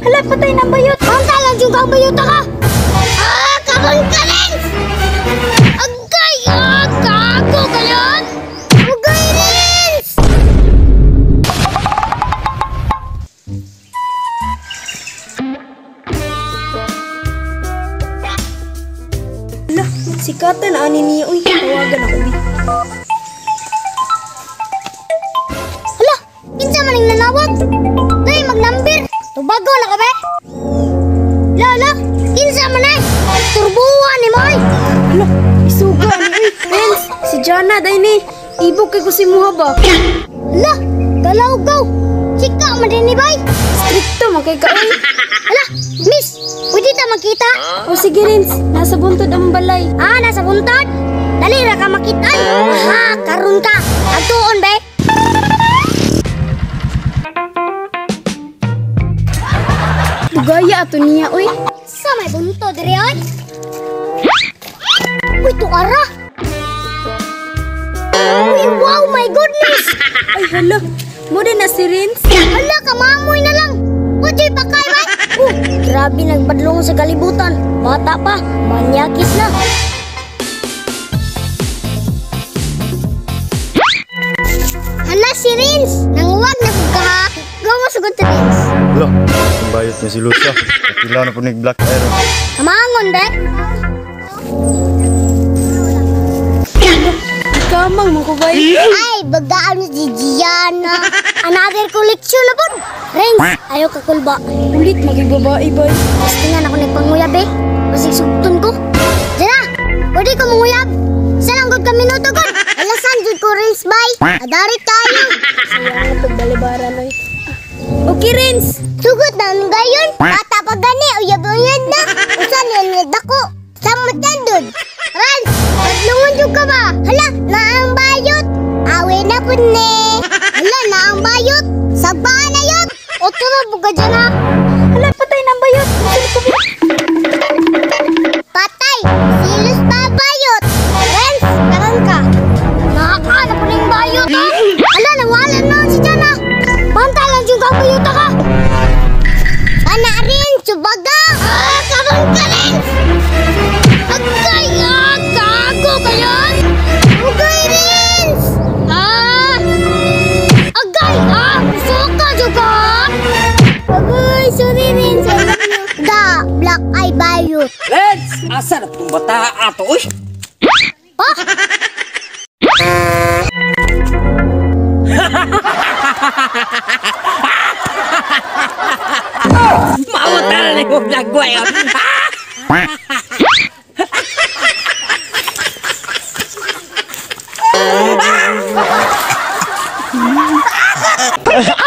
Hala, patay ng bayot. Banta lang yung kang bayot ka! Ah, karon ka, Renz! Agay! Ah, gago ka yan! Agay, Renz! Hala, sikatan na ani niya. Uy, tawagan ako, bi. Hala, kinsa man ang nanawag? Day, magnamber! Tubago na ka, be! Lala, kinsa man ay! Turbuhan ni mo, ay! Hala, isuga ni uy. Renz, si Jana day ni. Ibog kay ko si Muha ba? Hala, galaw-gaw! Chika man din ni bay! Stricto man kay ka uy. Hala, miss! Pwede ta makita? O sige Renz, nasa buntod ang balay. Ah, nasa buntod? Dali ra ka makitaan. Ha, karon ka. Agtuon, be. Dugaya ato niya uy. Sa may buntod diri ay. Uy, tuara. Uy, wow, my goodness. Ay hala, mo din na si Renz. Hala, kamamoy na lang. Uy, pakay, bay. Oh, grabe nagbadlong sa kalibutan. Bata pa, manyakis na. Hala si Renz, nanguwag na kog kaha. Gawa sugod si Renz. Hala, ang bayot niya si Lusa. Kapila na po ni Black Iron. Kamangon, be. Kamang mo ko bay. Ay, bagaan si Gianna. Another collection na po. Renz, ayaw ka kulba. Ulit maging babae bay. Gusto nga na ako nagpanguyab eh. Basig sugton ko. Diyan na, pwede ko manguyab. Isa lang gud ka minuto gud. Alasan jud ko Renz bay. Adarit tayo. Sayang ang pagbalibaran oy. Okay Renz. Sugot na ang gayon. Bata pa gani, uyab-uyab na. Usa niya dako. Samot yan dun. Renz, padlungon jud ka ba? Hala, naang bayot. Awe na pud ni. Hala, naang bayot. Sagbaan na yun. Oto na buka dyan ha. Hala, patay ng bayot. Patay! Silos pa bayot! Renz, karon ka! Nakakala po ng bayot ha! Ala, nawala na si Jana! Banta lang yung kang bayot ka! Ana rin, subaga! Ah, karon ka, Renz! Agay! Ah, gago ka yan! Agay, Renz! Ah! Agay! Ah, suka juga! Agay, sorry, Renz! Da, black eye bayot! Renz! Asa na itong bata ato, uy? Pa? Mawata na yung vlog ko, eh. Ah!